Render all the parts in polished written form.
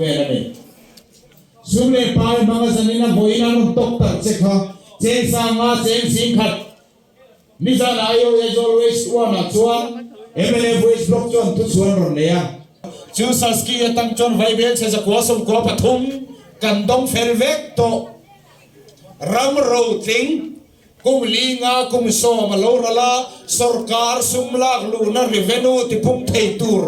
vel a ni. Sum leh pai hmanga zanin a vawiin an rawn tawk tarh che kha cheng sanga cheng sing khat nizan IOA Aizawl West One ah chuan mnf West Block chuan thuchhuan rawn nei a. Chu Saski atang chuan vaibel chhe 193 kan dawng fel vek tawh. Ram rotling kum li nga kum 10 a lo ral a, sorkar sum lak luhna revenue tipung thei tur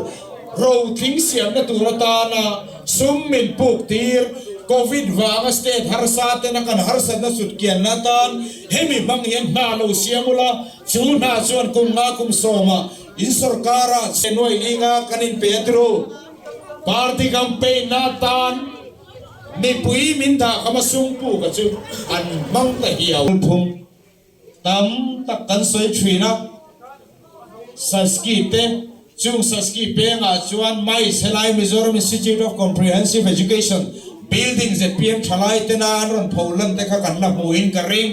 rotling siamna tur atana sum min puk tir, Covid vanga state harsa tena kan harsatna sut kianna atan hemi hmang hian hna lo siam ula, chu hna chuan kum nga kum 10 ah in sorkara nuai li nga kan inpe a tiru. Party campaign na atan. Mipui min dah kham a sungpu ka chu an hmang ta hiau. Phung tam tak kan sawi thin a, Saski te chung Saski pengah chuan MICE helai Mizoram Institute of Comprehensive Education building zpm thalai tena an rawn pho lan te kha kan la hmu in ka ring.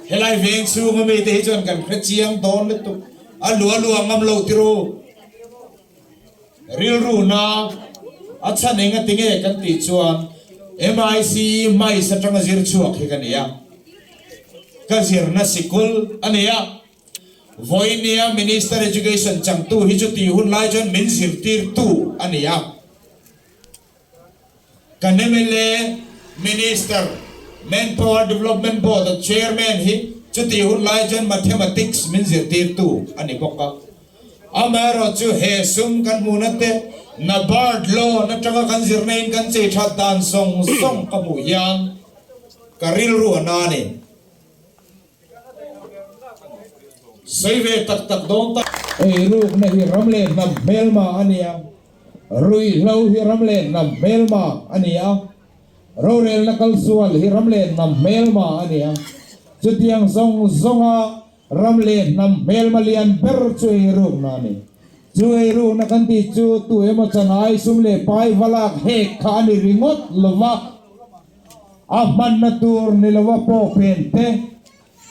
Helai veng chhunga mite hi chuan kan hre chiang dawn lutuk a lua lua ngam lo tiru. Rilru na a chhan eng a ti nge kan tih chuan MICE mice atanga zir chhuak hi ka ni a, ka zirna sikul a ni a. Vawinia Minister Education changtu hi chu tih hun lai chuan min zirtirtu a ni a. Kan mla, Minister, Manpower Development Board a Chairman hi chutih hun lai chuan Mathematics min zirtirtu a ni bawk a. Amaherawh chu he sum kan hmuhna te NABARD loan atanga kan zirna in kan chei that dan zawng zawng ka hmuh hian ka rilru a na a ni. Sawi ve tak tak dawn ta. Eirukna hi ram leh hnam hmelma a ni a, ruihhlo hi ram leh hnam hmelma a ni a, rorelna kalsual hi ram leh hnam hmelma a ni a. Chutiang zawng zawnga ram leh hnam hmelma lian ber chu eirukna a ni. Chu eirukna kan tih chu tu emaw chanai sum leh pai va lak hek kha a ni ringawt lova. A hmanna tur ni lova pawh pen te,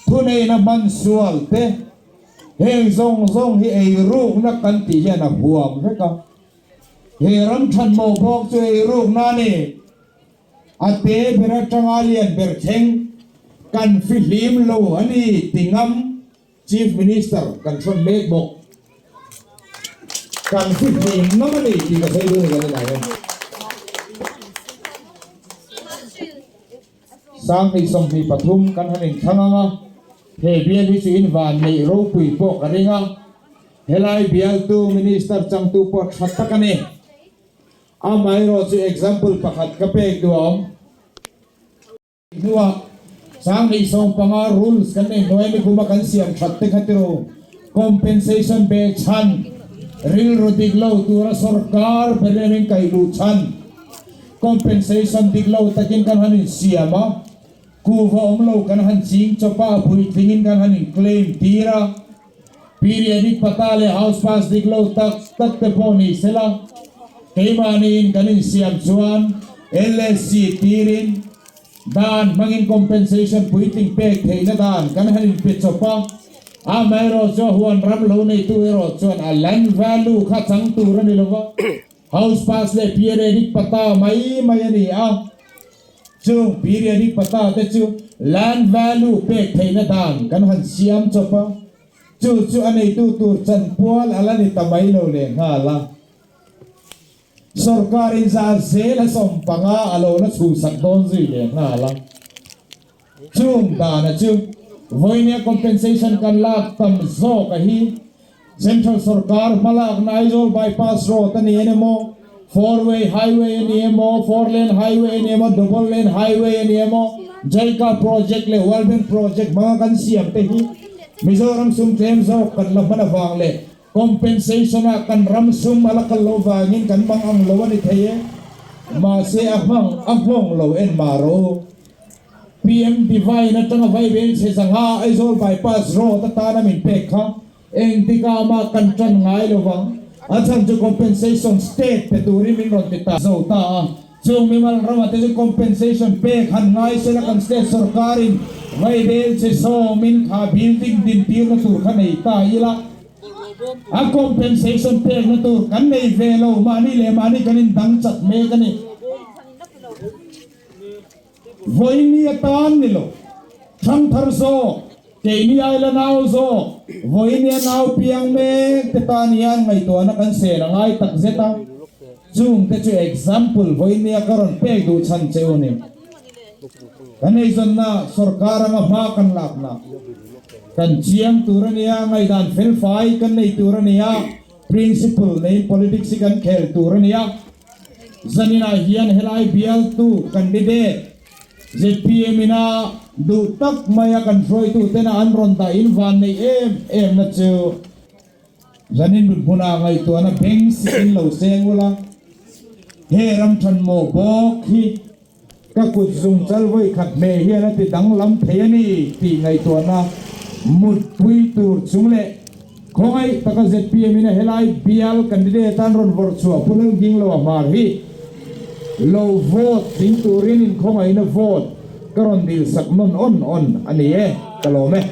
thuneihna hman sual te, heng zawng zawng hi eirukna kan tih hian a huam vek a. He ram thanmawh bawk chu eirukna a ni. A te ber atanga lian ber thleng kan fihlim lo a ni ti ngam. Chief Minister kan hrawn mek bawk. Kan fihlim ngam a ni tih ka sawi dun kan inah hian. 2023 kan han inthlang ang a, he bial hi chu in van neih ropui pawh ka ring a, helai bialtu Minister changtu pawh tha tak a ni. Amaherawh chu example pakhat ka pek duh a awm. Hnuah 2015 rules kan nei hnuai nikuma kan siam that te kha tiro compensation be chhan rilru dik lo tura sorkar beremin kaih luh chhan compensation dik lo takin kan han in siam a, kuhva awm lo kan han ching chawp a, a puitlingin kan han in claim tir a, periodic pata leh house pass dik lo tak tak te pawh ni sela keimahniin kan in siam chuan LSC tirin dan hmangin compensation puitling pek theihna dan kan han in pe chawp a, amaherawh chu a huan ram lo neitu erawh chuan a land value kha chang tur a ni lova, house pass leh periodic pata mai mai a ni a. Chung periodic pata te chu land value pek theihna dan kan han siam chawp a, chu chu a neitu tur chanpual a la ni ta mai lo leh nghal a. Sorkar in zah zel a 15 a lo la chhuhsak dawn zui leh nghal a. Chung dana chu vawinia compensation kan lak tam zawk a hi Central sorkar hmalakna Aizawl bypass road a ni en emaw, four way highway a ni emaw, four lane highway a ni emaw, double lane highway a ni emaw, JICA project leh World Bank project hmanga kan siam te hi Mizoram sum tlem zawk kan la hman avang leh compensation ah kan ram sum a la kal lo vangin kan mang ang lo a ni thei e. Mahse a hmang a nghawng lo en mah rawh u. PM Divine atanga vaibel chhe zangha Aizawl bypass road atana min pek kha Engtikah mah kan tan ngai lo vang. A chhan chu compensation state pe turin min rawn ti ta zo ta a. Chung mimal ramah te chu compensation pek han ngai sela kan state sorkarin vaibel che sawmin kha building din tirna tur kha nei ta ila. A compensation pekna tur kan nei ve lo mahni leh mahni kan indang chak mek a ni. Vawiin ni atan ni lo, thangthar zawk, keini aila nau zawk, vawiin nia nau piang mek te tan hian ngaihtuahna kan sel a ngai tak zet a. Chung te chu example vawiin nia ka rawn pek duh chhan che u ni. Kan eizawnna sorkar anga hma kan lakna kan chiang tur a nia, ngaihdan felfai kan nei tur a nia, principle neiin politics hi kan khel tur a nia. Zaninah hian helai bialtu candidate zpm ina duh tak maia kan hruaitutena an rawn dah in van neih em em na chu zanin mut hmunah ngaihtuahna beng sikin lo seng ula, he ramthanmawh bawk hi Ka kut zung chal vawi khat hmeh hian a ti danglam thei a ni tih ngaihtuahna mutpui tur chung leh khawngaih taka zpm in a helai bial candidate atan rawn vawrh chhuah Pu Lalnginglo a hmar hi lo vote tling turin inkhawngaihna vote ka rawn dilsak nawn awn awn a ni e, ka lawm e.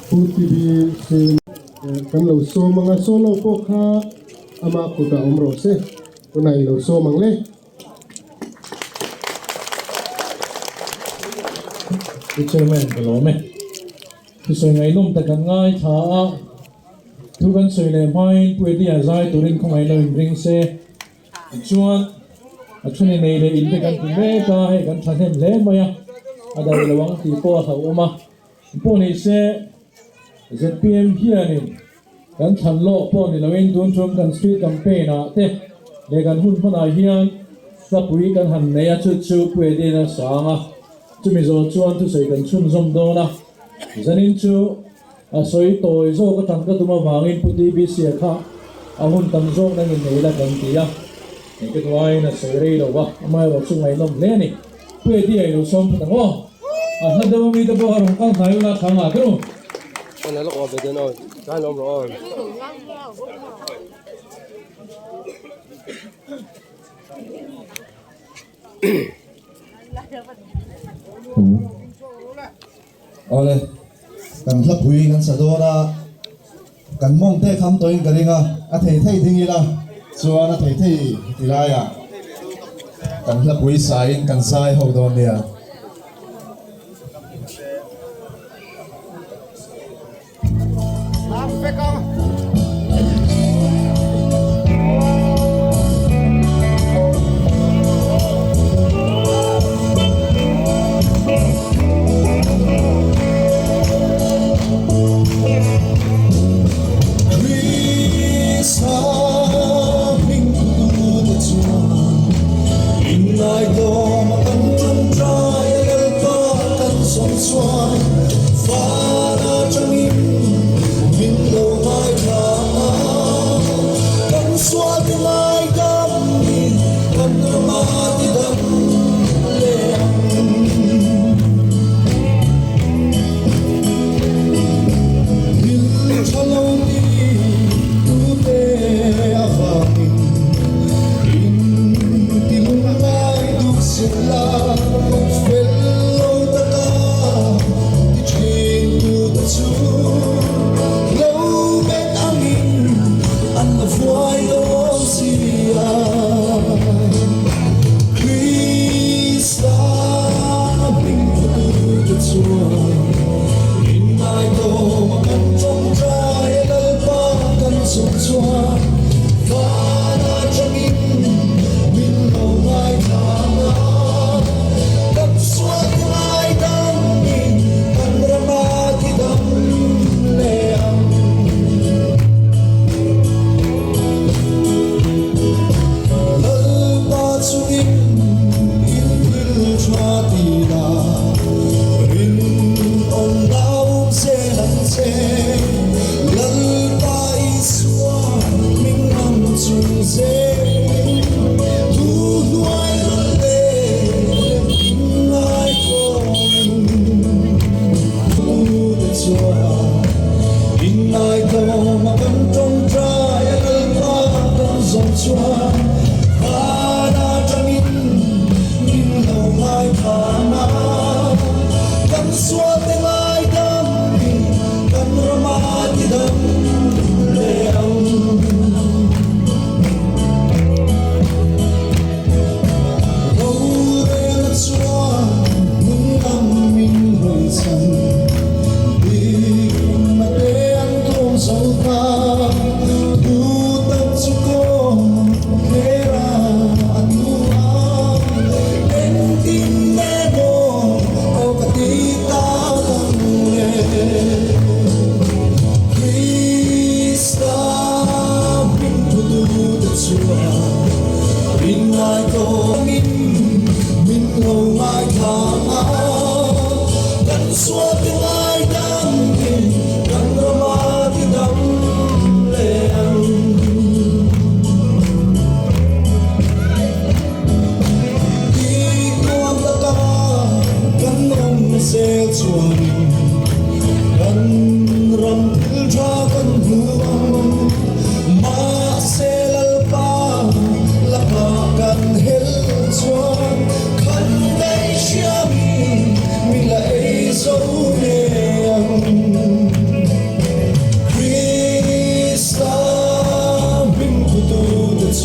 Pu TBC. Kan lo sawm ang a, solo pawh kha ama kutah awm rawh se, tunah i lo sawm ang le. Pu Chairman ka lawm e. Thusawi ngaihnawm tak kan ngaithla a, thu kan sawi leh hmain Pu Eddie a zai turin khawngaih lo inring se. Tichuan a thuni nei leh in te kan ti mek a, hei kan thahnem hle mai a, a daih lo ang tih pawh a hlauhawm a. Pawh ni se zpm hianin kan thlan lawk pawh ni loin tun tum kan street campaign ah te leh kan hun hmanah hian hlapui kan han nei a, chu chu Pu Edena sang a, chumi zawh chuan thusawi kan chhunzawm dawn a, zanin chu a sawi tawi zawk atang ka tum avangin Pu TBC a kha a hun tam zawk nangin nei la kan ti a, engke duaiin a sawi rei lo va, amaherawh chu ngaihnawm hle a ni. Pu Eddie a ilo sawm phut ang aw. A hla deuh ami te pawh a rawn kal hnai ula thang ah turu. Awle, kan hla pui kan sa dawn a, kan mawng te kham tawhin ka ring a, a thei thei ding ila chuan a thei thei ti laiah kan hla pui saiin kan zai ho dawn nia.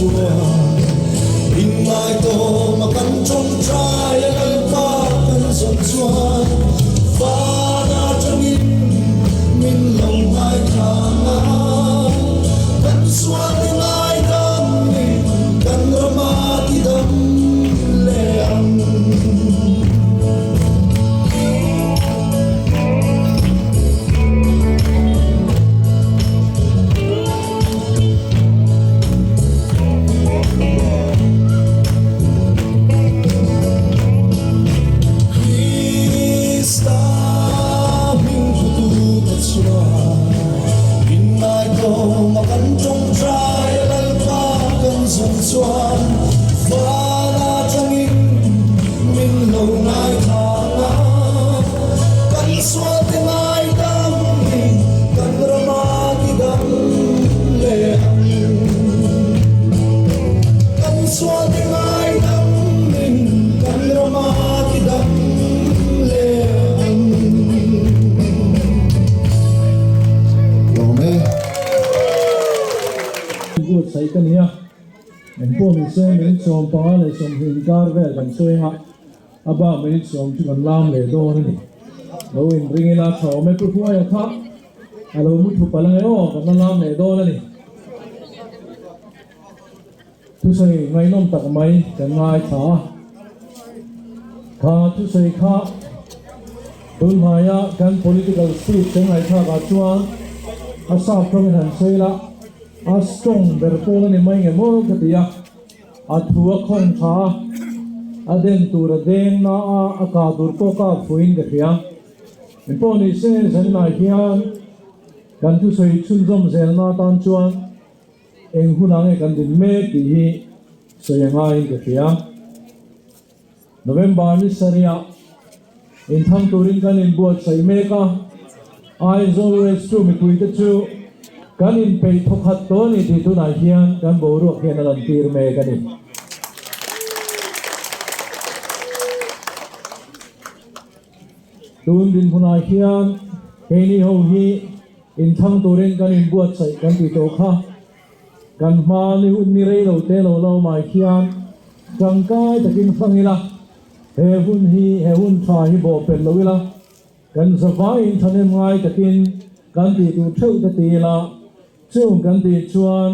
chuan inngaitawm a kan tawngtai a Lalpa kan zawn chuan van atangin min lo ngaithlang a, kan sual te ngaidamin kan rama tidam leh ang. Krista hming hutute chuan inngaitawm a kan tawngtai a Lalpa kan zawng chuan van atangin min lo ngaithlang a, kan sualte ngaidam in kan rama tidam leh ang. Kan sualte ngaidam in kan rama tidam leh ang. Lawm e. Buatsaih ka ni a. Engpawh ni se minute 15 leh 20 inkar vel kan sawi anga a bak minute sawm chu kan lam leh dawn a ni. Lo inring ila tha awm e Pu Hruaia kha a lo mu thup a la nge aw kan la lam leh dawn a ni. Thusawi ngaihnawm tak mai kan ngaithla a, kha thusawi kha tunhnaia kan political speech kan ngaihthlakah chuan a sap tawngin han sawi la, A strong ber pawl a ni mai nge maw ka ti a, a thu a khawng tha a, a den tur a deng na a, a kah tur pawh ka fuiin ka hria. Engpawh ni se zaninah hian kan thusawi chhunzawm zelna atan chuan eng hunah nge kan din mek tih hi sawi a ngaiin ka hria. November ni sarihah inthlang turin kan inbuatsaih mek a, Aizawl West chu mipuite chu kan inpeih thawkhat tawh a ni tih tunah hian kan boruak hian a lantir mek a ni. Tun dinhmunah hian keini ho hi inthlang turin kan inbuatsaih kan tih tawh kha. Kan hma ni hun ni rei lo te lo lo mai hian tangkai takin hmang ila, he hun hi he hun tha hi bawh pelh lo ila, kan zavaiin thahnem ngai takin kan tih tur theuh te ti ila, chung kan tih chuan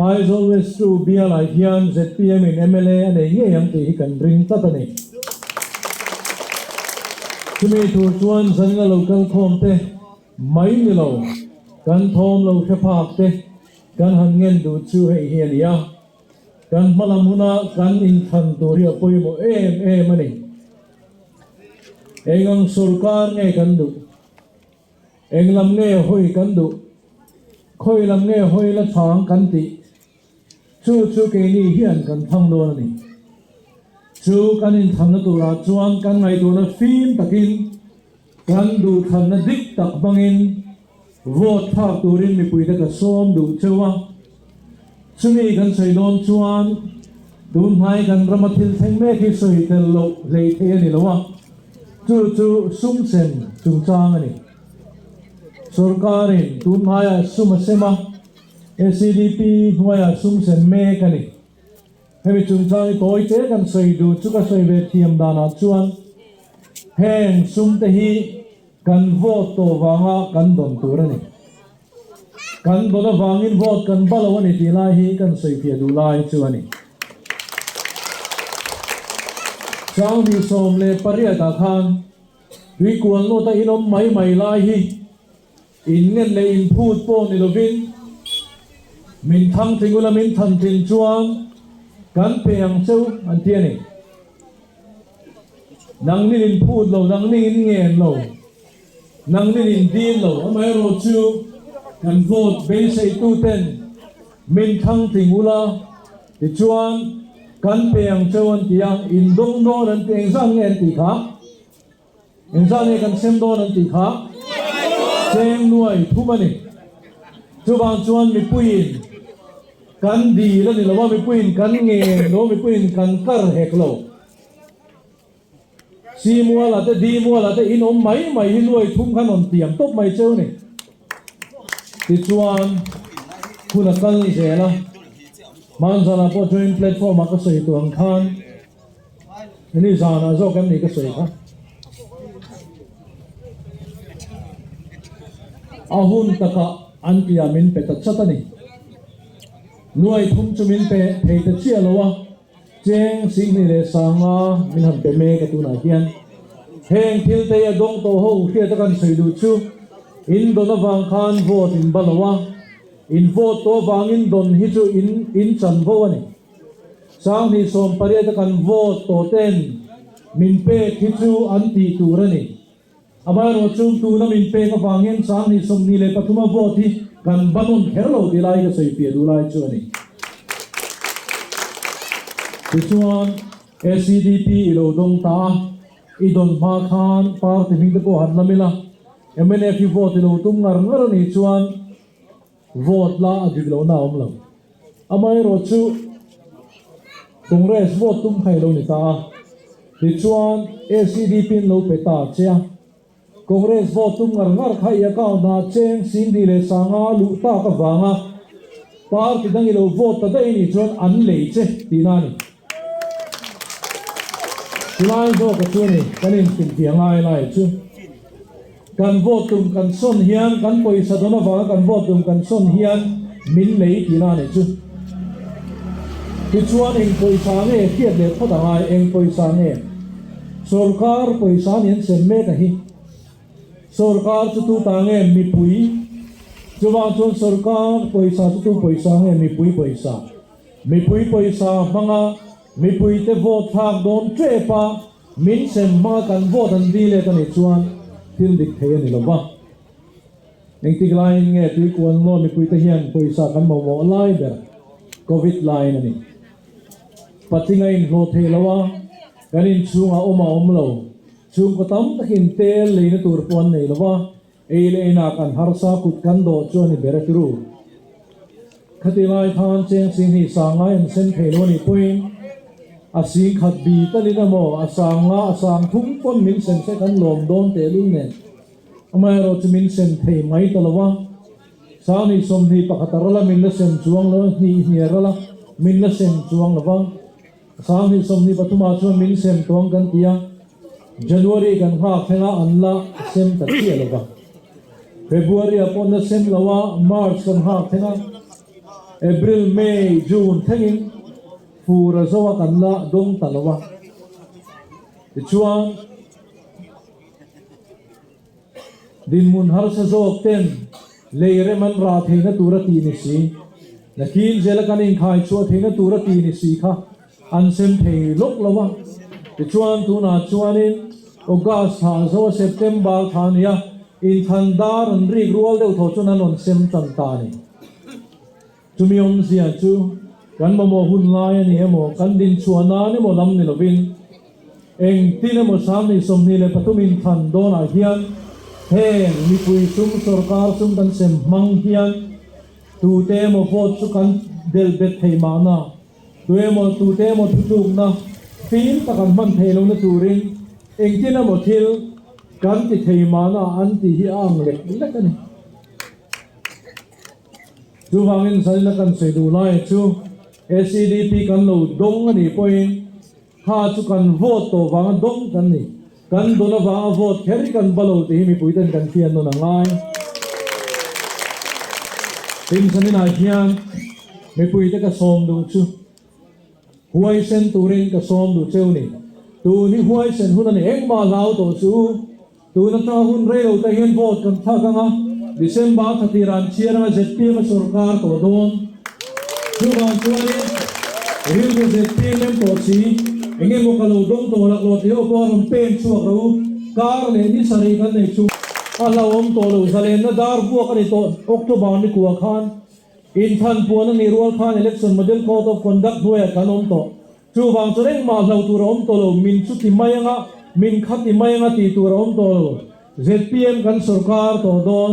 Aizawl West 2 bialai hian zpm in mla a nei ngei ang tih hi kan ring tlat a ni. Chumi tur chuan zan a lo kal khawm te mai ni lo, kan thawm lo hre phak te kan han ngen duh chu hei hi a ni a, kan hmalam huna kan inthlan tur hi a pawimawh em em a ni. Eng ang sorkar nge kan duh? Eng lam nge hawi kan duh? Khawi lam nge hawi la chhang kan tih? Chu chu keini hian kan thlang dawn a ni. Chu kan inthlanna turah chuan kan ngaihtuahna fim takin kan duhthlanna dik tak hmangin vote thlak turin mipuite ka sawm duh cheu a. Chumi kan sawi dawn chuan tunhnai kan rama thil thleng mek hi sawi tel loh hlei thei a ni lo a, chu chu sum sem chungchang a ni. Sorkarin tunhnaiah sum a sem a. SEDP hnuaiah sum sem mek a ni. Hemi chungchang hi tawi te kan sawi duh chu ka sawi ve thiam danah chuan heng sum te hi kan vote tawh vanga kan dawn tur a ni. Kan dawn avangin vote kan ba lo a ni tih lai hi kan sawi fiah duh lai chu a ni. 2018 ah khan Tuikual nawta inawm mai mai lai hi In ngen leh in phut pawh ni lovin min thang tling ula min than tling chuan kan pe ang cheu an ti a ni. Nangnin in phut lo, nangning in ngen lo, nangnin in dil lo, amaherawh chu kan vote beiseitu ten min thang tling ula tichuan kan pe ang cheu an ti a, in dawng dawn an ti, engzat nge an tih kha? Engzah nge kan sem dawn an tih kha cheng nuai thum a ni. Chuvang chuan mipuiin kan dil a ni lo a, mipuiin kan ngen lo, mipuiin kan kar hek lo. Si mualah te, di mualah te in awm mai mai hi nuai thum khan rawn tiam tawp mai cheu a ni. Tichuan hun a kal zel a. Hmanzanah pawh joint platform ah ka sawi tawh ang khan ni zanah zawk em ni ka sawi kha. A hun takah an tihah min pe ta chat a ni. Nuai thum chu min pe thei ta chiah lo a, cheng singhnih leh sanga min han pe mek a tunah hian. Heng thil te hi a dawng tawh ho hriat a kan sawi duh chu in dawn avang khan vote in ba lo a. In vote tawh avangin dawn hi chu in in chanvo a ni. 2018 a kan vote tawh ten min pek hi chu an tih tur a ni. Amaherawh chu tuna min pek avangin 2023 a vote hi kan ba nawn kher lo tih lai ka sawi piah duh lai chu a ni. Tichuan SEDP i lo dawng ta a, i dawn hma khan party hming te pawh han lam ila, mnf hi vote i lo tum ngar ngar a nih chuan, Vote la a dik lohna a awm lo. Amaherawh chu Congress vote tum kha i lo ni ta a, tichuan SEDP in lo pe ta che a. Congress vote tum ngar ngar kha i account ah cheng 10,000 leh sanga luh tak avanga party dang i lo vote ta daih anih chuan an lei che tihna a ni. Chulai zawka chu a ni kan inhrilhfiah ngai lai chu. Kan vote tum kan sawn hian kan pawisa dawn avanga kan vote tum kan sawn hian min lei tihna a nih chu. Tichuan eng pawisa nge hriat leh phawt a ngai, eng pawisa nge? Sorkar pawisa ni an sem mek a hi. Sorkar chu tu ta nge? Mipui. Chuvang chuan sorkar pawisa chu tu pawisa nge? Mipui pawisa. Mipui pawisa hmanga mipuite vote thlak dawn tep a. Min sem hma kan vote an dil et a nih chuan thil dik thei a ni lo va. Engtik laiin nge Tuikuanlaw mipuite hian pawisa kan mamawh lai ber? Covid laiin a ni. Patling a inhlawh theih lo a, kan inchhungah awm a awm lo. Chhungkaw tam takin tel leina tur pawh an nei lo va, Ei leh inah kan harsa kut kan dawh chu a ni ber a ti ru. Khati lai khan cheng 20 sangai an sen thei lo a nih pawhin a sing khat bi talin emaw a sang nga a sang thum pawn min sem se kan lawm dawn tehlul nen amaherawh chu min sem thei mai ta lo a. 2021 a ral a min la sem chuang lo a, hnih hnih a ral a min la sem chuang lo va. 2023 ah chuan min sem tawng kan ti a, January kan nghak thleng a an la sem ta chiah lo va. February ah pawh an la sem lo a, March kan nghak thleng a, April, May, June thlengin fur a zo a kan la dawng ta lo a. Tichuan Dinhmun harsa zawk ten lei rem an rah theihna tur a tih ni si, nakin zela kan inkhai chhuah theihna tur a tih ni si kha an sem thei lawk lo a. Tichuan tunah chuanin August thla zo a September thla a ni a, inthlan dar an rik rual deuh tho chuan an rawn sem tan ta a ni. Chumi awmzia chu kan mamawh hun lai a ni emaw, kan dinchhuah nan emaw lam ni lovin, engtin emaw 2023 inthlan dawnah hian heng mipui sum, sorkar sum kan sem hmang hian tute emaw vote chu kan delh bet thei mahna, tu emaw tute emaw thutlukna fim tak an hman theih lohna turin engtin emaw thil kan ti thei mahna an tih hi a ang lek lek a ni. Chuvangin zalina kan sawi duh laia chu SEDP kan lo dawng a nih pawhin kha chu kan vote tawh vanga dawng kan ni. Kan dawn avanga vote kher hi kan ba lo tih hi mipui ten kan hriat nawn a ngai. Tin zaninah hian mipuite ka sawm duh chu huaisen turin ka sawm duh cheu ni. Tun hi huaisen hun a ni engmah hlau tawh chu. Tun atanga hun rei lo te hian vote kan thlak ang a, December thla tirah an chhiar anga zpm a sorkar tawh dawn. Chuvang chuanin rilru zpm em tawh si, eng emaw ka lo dawng tawh lak lo tih ho pawh a rawn pen chhuak ro. Kar leh ni sarih kan nei chu a hlauhawm tawh lo, zalenna dar vuak a ni tawh October ni kua khan inthan puan a nih rual khan Election Model Code of Conduct hnuaiah kan awm tawh. Chuvang chu rengmah hlo tur a awm tawh lo, min chu ti mai anga, min kha ti mai anga tih tur a awm tawh lo. Zpm kan sorkar tawh dawn,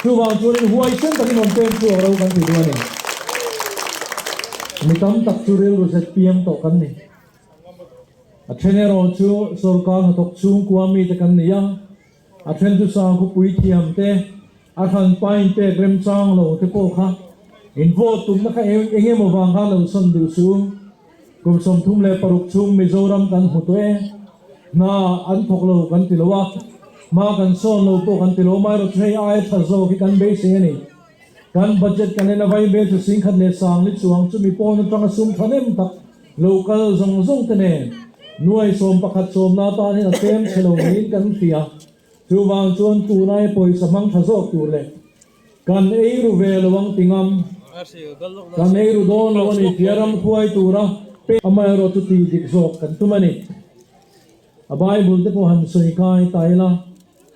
chuvang chuanin huaisen takin awm peng chhuak ro kan ti duh a ni. Mi tam tak chu rilru zpm tawh kan ni. A then erawh chu sorkar hnathawk chhungkua mite kan ni a, a then chu sangkhupui thiam te, a hran pain pek remchang lo te pawh kha. In vote tumna kha eng emaw vang khan lo sawn duh suh. Kum 36 chhung Mizoram kan hmu tawh e. Hna an thawk lo kan ti lo a, hma kan sawn lo pawh kan ti lo. Amaherawhchu hei aia tha zawk hi kan beisei a ni. Kan budget kan en a vai vel chu 10,000 leh sangli chuang chumi pawn atanga sum thahnem tak lo kal zawng zawng te nen nuai 11 sawmna atan hian a tlem chhe lo niin kan hria. Chuvang chuan tunai pawisa hmang tha zawk tur leh kan ei ru ve lo ang ti ngam. Kan ei ru dawn lo a ni tia ram hruai tura pek amaherawh chu tih dik zawk kan tum a ni. A Bible te pawh han sawi kai ta ila,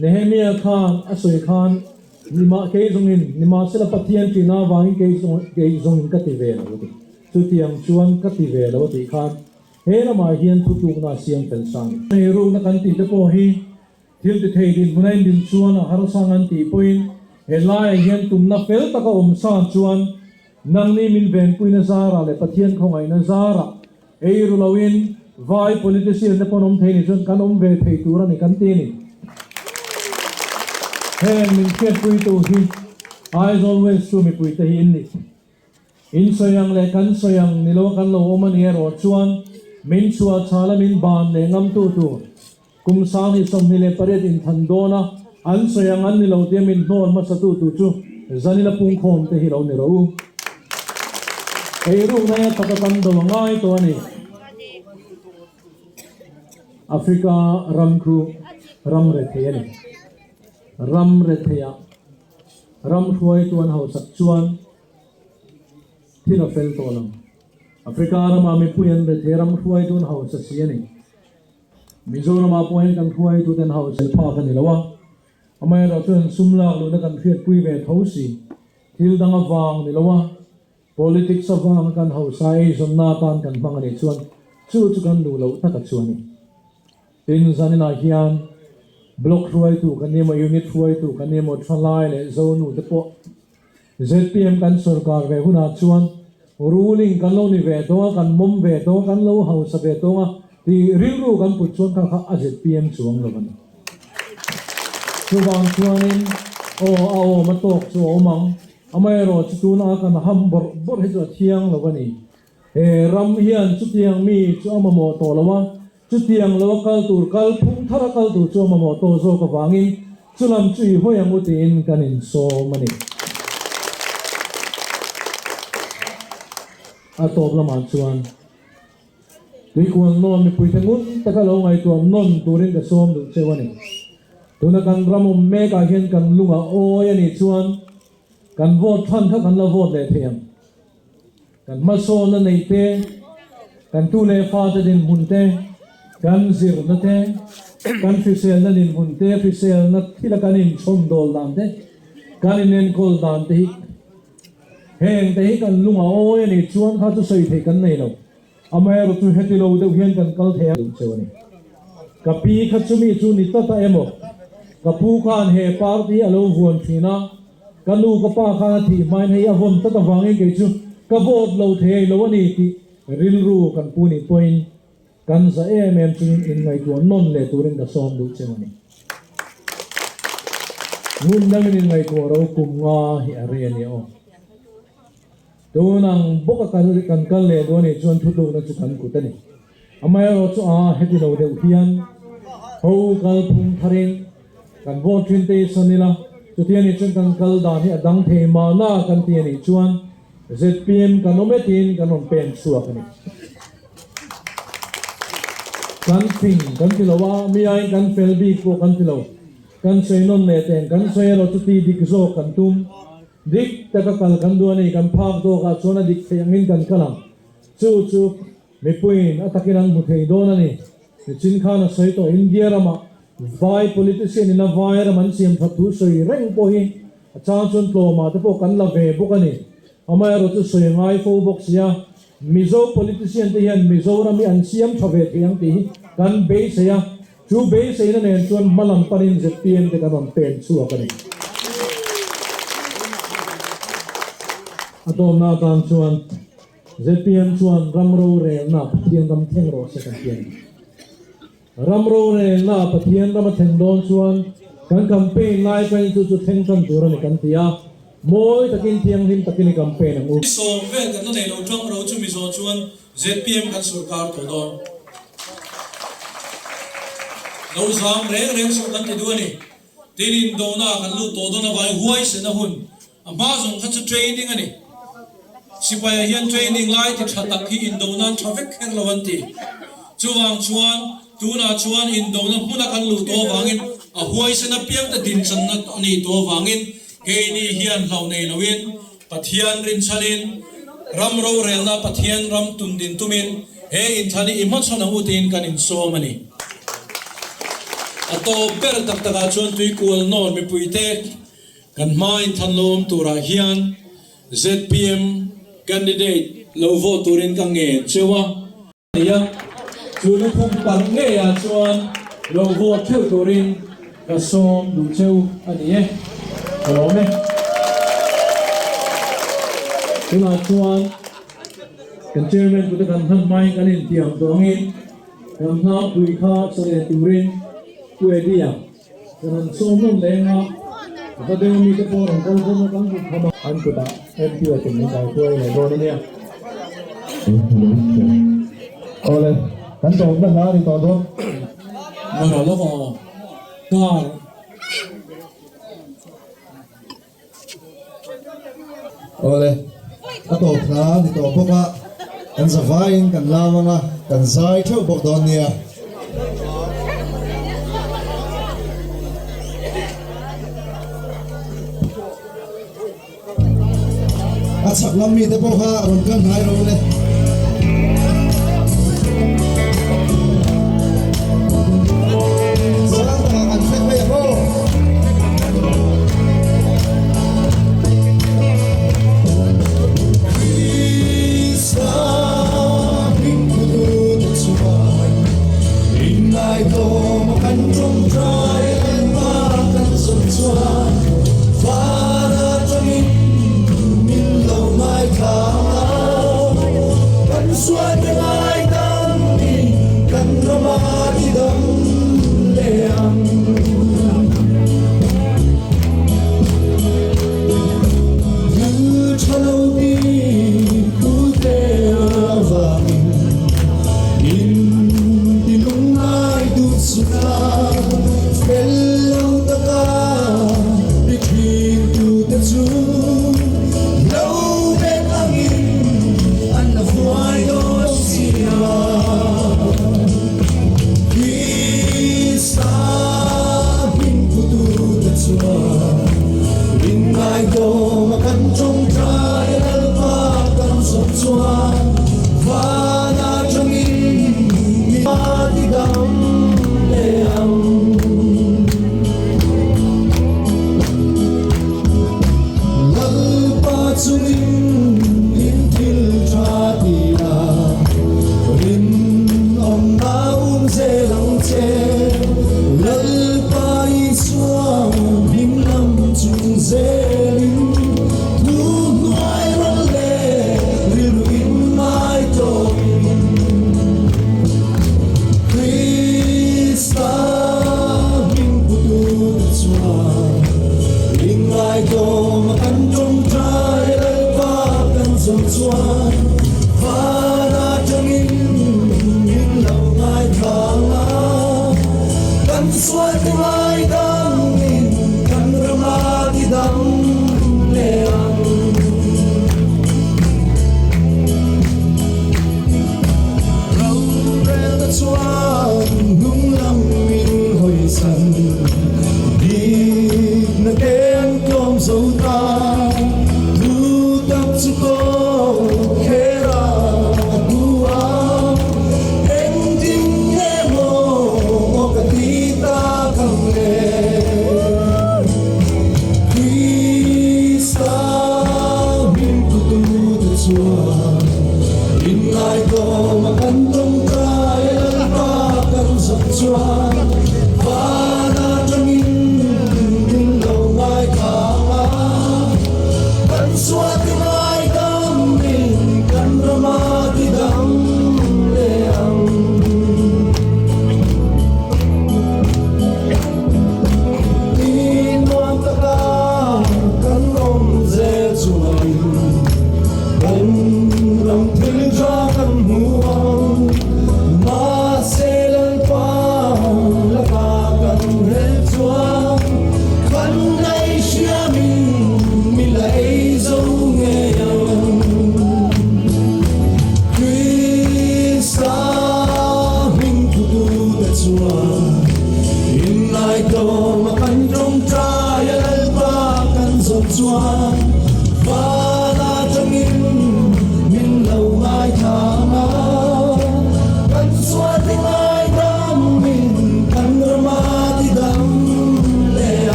Nehemia khan a sawi khan nimah kei zawngin, nimahsela Pathian ṭihna avangin kei kei zawngin ka ti ve lo a ti. Chutiang chuan ka ti ve lo a tih khan he lamah hian thutlukna a siam fel sang. Eirukna kan tih te pawh hi thil ti thei dinhmun a indin chuan a harsang an tih pawhin he laiah hian tumna fel taka awm san chuan nangni min venpuina zarah leh Pathian khawngaihna zarah Ei ru loin vai politician te pawn awm thei ni chuan kan awm ve thei tur a ni kan ti a ni. Heng min hriatpuitu hi Aizawl West chu mipuite hi in ni. In sawi ang leh kan sawi ang ni lo kan lo awm a ni erawh chuan min chhuah chhala min ban leh ngamtu tur Kum 2028 inthan dawn a, an sawi ang an ni lo tia min hnawl hmasatu tu chu Zanila pungkhawm te hi lo ni rawh u. Eirukna hi a taka kan do a ngai tawh a ni. Africa ram khu ram rethei a ni. Ram retheiah ram hruaitu an hausak chuan thil a fel tawh lo. Africa ramah mipui an rethei ram hruaitu an hausa si a ni. Mizoramah pawh hian kan hruaituten hausa phak a ni lo a, amaherawh chuan sum lak luhna kan hriatpui ve tho si. Thil dang avang ni lo a, politics avanga kan hausa eizawnna atan kan hmang a nih chuan chu chu kan duh loh taka chu a ni. Tin, zaninah hian block hruaitu kan ni emaw, unit hruaitu kan ni emaw, thalai leh zonu te pawh ZPM kan sorkar ve hunah chuan ruling kan lo ni ve tawng a, kan mawm ve tawng a, kan lo hausa ve tawng a tih rilru kan put chuan kha kha a ZPM chuang lo a ni. Chuvang chuanin aw a awm a tawk chu a awm ang, amaherawh chu tuna kan ham bawrh bawrh hi chu a thiang lo a ni. He ram hian chutiang mi chu a mamawh tawh lo a, chutiang lo a kal tur kal phung thar a kal tur chu a mamawh tawh zawk avangin chulam chu i hawi ang u tiin kan insawm a ni. A tawp lamah chuan tuikual nawn mipuite ngun taka lo ngaihtuah nawn turin ka sawm duh cheu a ni. Tuna kan ram awm mekah hian kan lungah awi a nih chuan kan vote than kha kan la vote leh thei ang. Kan hmasawnna neih te, kan tu leh fate dinhmun te, kan zirna te, kan hriselna dinhmun te, hriselna thila kan inchhawmdawl dan te, kan inenkawl dan te hi heng te hi kan lung a awi a nih chuan kha chu sawi theih kan nei lo. Amaherawhchu heti lo deuh hian kan kal thei a duh cheu a ni. Ka pi kha chumi chu ni tlat a emaw? Ka pu khan he party hi a lo vuan thin a, ka nu ka pa khan a thih hmain hei a vawn tlat avangin kei chu ka vote lo thei lo a ni tih rilru kan pu nih pawhin kan za em em chungin inngaihtuah nawn leh turin ka sawm duh cheu a ni. Ngun dangin inngaihtuah ro kum nga hi a rei a nia aw. Tun ang bawka kal kan kal leh dawn nih chuan thutlukna chu kan kut a ni. Amaherawh chu a heti lo deuh hian ho kal phung tharin kan vote thin te hi sawn ila, chuti a nih chuan kan kal dan hi a dang thei mahna kan ti a nih chuan zpm kan awm e tiin kan rawn pen chhuak a ni. Kan fing kan ti lo a, mi aiin kan fel bik pawh kan ti lo. Kan sawi nawn leh teng kan sawi erawh chuti dik zawk kan tum. Dik taka kal kan duh a ni, kan phak dawkah chuan a dik theih angin kan kal ang. Chu chu mipuiin a takin an hmu thei dawn a ni. Nichin khan a sawi tawh India ramah vai politician in a vai ram an siam that thu sawi reng pawh hi a chang chuan tlawmah te pawh kan la ve bawk a ni. Amaherawh chu sawi a ngai fo bawk sia, Mizo politician te hian Mizoram hi an siam tha ve thei ang tih hi kan beisei a. Chu beiseina nen chuan hma lam panin zpm te kan rawn pen chhuak a ni. A tawmna atan chuan zpm chuan ram rorelna Pathian ram thleng rawh se kan ti a ni. Ram rorelna Pathian ram a thlen dawn chuan kan campaign lai pawhin chu chu thleng tan tur a ni kan ti a. Mawi takin thianghlim takin i campaign ang u. Sawm vel kan la nei lo tang ro chu Mizo chuan zpm kan sorkar tawh dawn. Lo zam reng reng suh kan ti duh a ni. Tin indona kan lut tawh dawn avangin huaisen a hun. A hma zawng kha chu training a ni. Sipai ah hian training lai ti tha tak hi indona an tha vek kher lo an ti. Chuvang chuan tunah chuan indona hmuna kan luh tawh avangin a huaisen apiang te dinchanna a nih tawh avangin keini hian hlauh nei loin Pathian rinchhanin ram rorelna Pathian ram tundin tumin he inthlan hi i hmachhawn ang u tiin kan insawm a ni. A tawp ber tak takah chuan tuikual nawr mipuite Kan hma inthan lo awm turah hian zpm candidate lo vote turin ka ngen cheu a. Nia, chu lukhum parh ngeiah chuan lo vote theuh turin ka sawm duh cheu a ni e. Ka lawm e. Tunah chuan kan chairman tute kan hman hmain kan intiam tawh angin kan hnapui kha sa leh turin Pu Eddie-a Kan han sawm rawn leng a, va deuh ami te pawh rawn kal bawm a kan hmu kham a. An kutah MP a tum min kaikuai leh dawn a nia. Awle, kan tawpna hla a ni tawh dawn. Mara lawk aw, car. Awle, a tawp hla a ni tawh bawk a, kan zavaiin kan lam ang a, kan zai theuh bawk dawn nia. A chhak lam mite pawh kha rawn kal hnai rawh le. Sang takah kan thleng mai ang aw. Krista hmingthutute chuan inngaidawm a kan tawngtai lalpa kan zawm chuan van atangin min lo ngaithla Kan sualte ngaidangin kan rama tidam leh ang. Thil tha lo ti tute avangin in ti lungngai duh chhuna fel lo taka ti thin tute chu lo bet angin an la vuai dawn sia. Krista hmingputute chuan ringaidawm a kan tawngtai Lalpa kan zawm chuan van atangin mi a tidam leh ang. Lalpa chungin in thil tha ti a, rinawmna um zel ang che. Lalpa Isua hming lam chung zelin thu hnuai rawn leh rilru in ngai tawhin Krista hming putute chuan Ringaidawm a kan tawngtai Lalpa kan zawm chuan van atangin min lo ngaithlang a, kan sualte ngaidangin kan rama tidang leh ang. Rorelna chuan hnunglam min hawisan Dikna te an tlawm zo ta, thu tak chu kaw kher.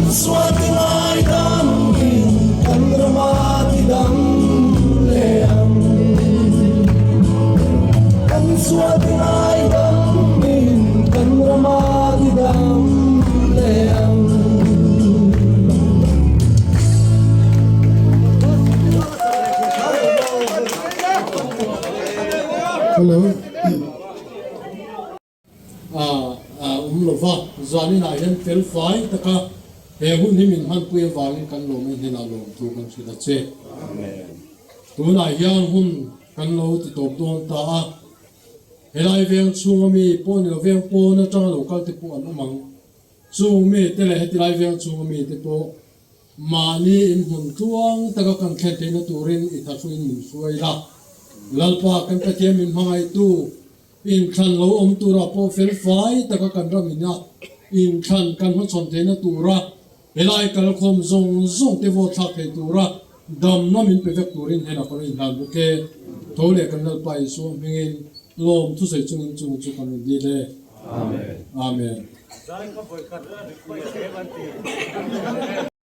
sual ti ngai damin kan rama ti dam leh ang. Kan sual ti ngai damin kan rama ti dam leh ang. Hello. A awm lo va, zaninah hian fel fai taka he hun hi min hmanpui avangin kan lawm en hnenah lawmthu kan hrilh a che. Tunah hian hun kan lo ti tawp dawn ta a, helai veng chhunga mi pawh ni lo veng pawn atanga lo kal te pawh an awm ang. Chung mi te leh hetilai veng chhunga mi te pawh mahni inhmun tluang taka kan thlen theihna turin i thahruin min hruai la. Lalpa kan Pathian min hmangaihtu Inthlan lo awm turah pawh fel fai taka kan ram ina inthlan kan hmachhawn theihna tura helai kalkhawm zawng zawng te vote thlak thei tura damna min pe vek turin hnenah ka lo inhlan bawk e. Tho leh kan Lalpa Isua hmingin lawm thusawi chungin chung chu kan rawn dil e. Amen.